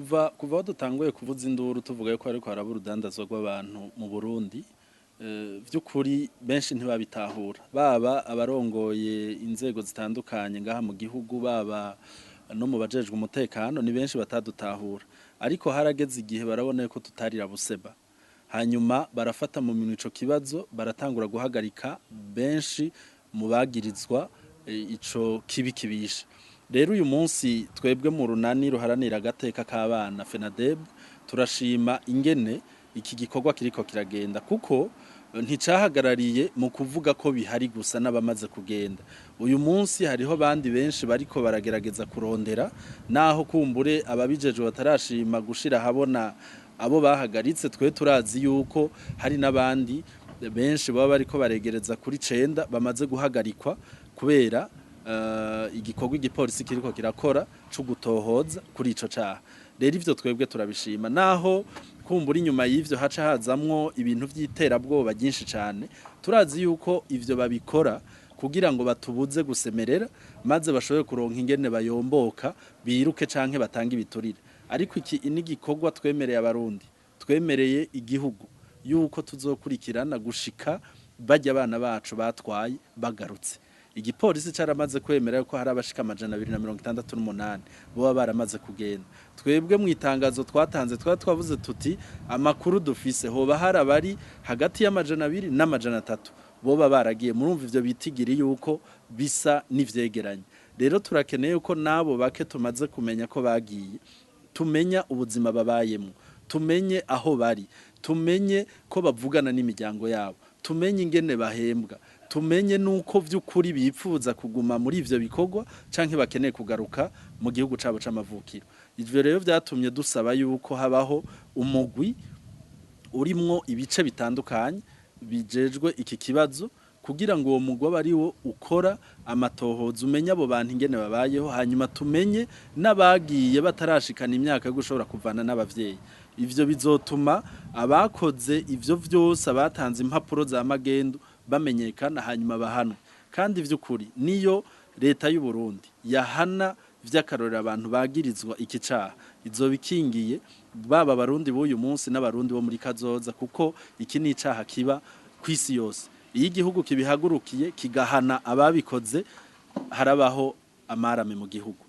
Kuva aho dutanguye kuvuza induru tuvuga yuko hariko haraba urudandazwa rw'abantu mu Burundi, vy'ukuri benshi ntibabitahura, baba abarongoye inzego zitandukanye ngaha mu gihugu, baba no mu bajejwe umutekano, ni benshi batadutahura. Ariko harageze igihe barabona yuko tutarira buseba, hanyuma barafata mu minwe ico kibazo, baratangura guhagarika benshi mu bagirizwa ico kibi kibisha. Rero uyu munsi twebwe mu runani ruharanira agateka k'abana FENADEB turashima ingene iki gikorwa kiriko kiragenda, kuko nticahagarariye mu kuvuga ko bihari gusa n'abamaze kugenda. Uyu munsi hariho bandi benshi bariko baragerageza kurondera, naho kumbure ababijejwe batarashima gushira habona abo bahagaritse. Twe turazi yuko hari n'abandi benshi baba bariko baregereza kuri 9 bamaze guhagarikwa kubera igikorwa igipolisi kiriko kirakora co gutohoza kuri ico caha. Rero ivyo twebwe turabishima, naho kumbura inyuma y'ivyo haca hazamwo ibintu vy'iterabwoba ryinshi cane. Turazi yuko ivyo babikora kugira ngo batubuze gusemerera, maze bashobore kuronka ingene bayomboka biruke canke batange ibiturire. Ariko iki ni igikorwa twemereye Abarundi, twemereye igihugu yuko tuzokurikirana gushika bajya abana bacu batwaye bagarutse. Igipolisi caramaze kwemera ko hari abashika 268 boba baramaze kugenda. Twebwe mu itangazo twatanze twari twavuze tuti amakuru dufise hoba hari abari hagati y'200 n'300 boba baragiye. Murumva ivyo bitigiri yuko bisa n'ivyegeranye. Rero turakeneye yuko nabo bake tumaze kumenya ko bagiye, tumenya ubuzima babayemo, tumenye aho bari, tumenye ko bavugana n'imiryango yabo, tumenye ingene bahembwa, tumenye nuko vy'ukuri bipfuza kuguma muri ivyo bikorwa canke bakeneye kugaruka mu gihugu cabo c'amavukiro. Ivyo rero vyatumye dusaba yuko habaho umugwi urimwo ibice bitandukanye bijejwe iki kibazo, kugira ngo uwo mugwi abe ariwo ukora amatohoza, umenye abo bantu ingene babayeho, hanyuma tumenye n'abagiye batarashikana imyaka yo gushobora kuvana n'abavyeyi. Ivyo bizotuma abakoze ivyo vyose, abatanze impapuro za magendu bamenyekana, hanyuma bahanwe. Kandi vy'ukuri niyo leta y'u Burundi yahana vy'akarorero abantu bagirizwa iki caha, izoba ikingiye baba Abarundi b'uyu munsi n'Abarundi bo muri kazoza, kuko iki ni icaha kiba kw'isi yose. Iyo igihugu kibihagurukiye kigahana ababikoze, harabaho amarame mu gihugu.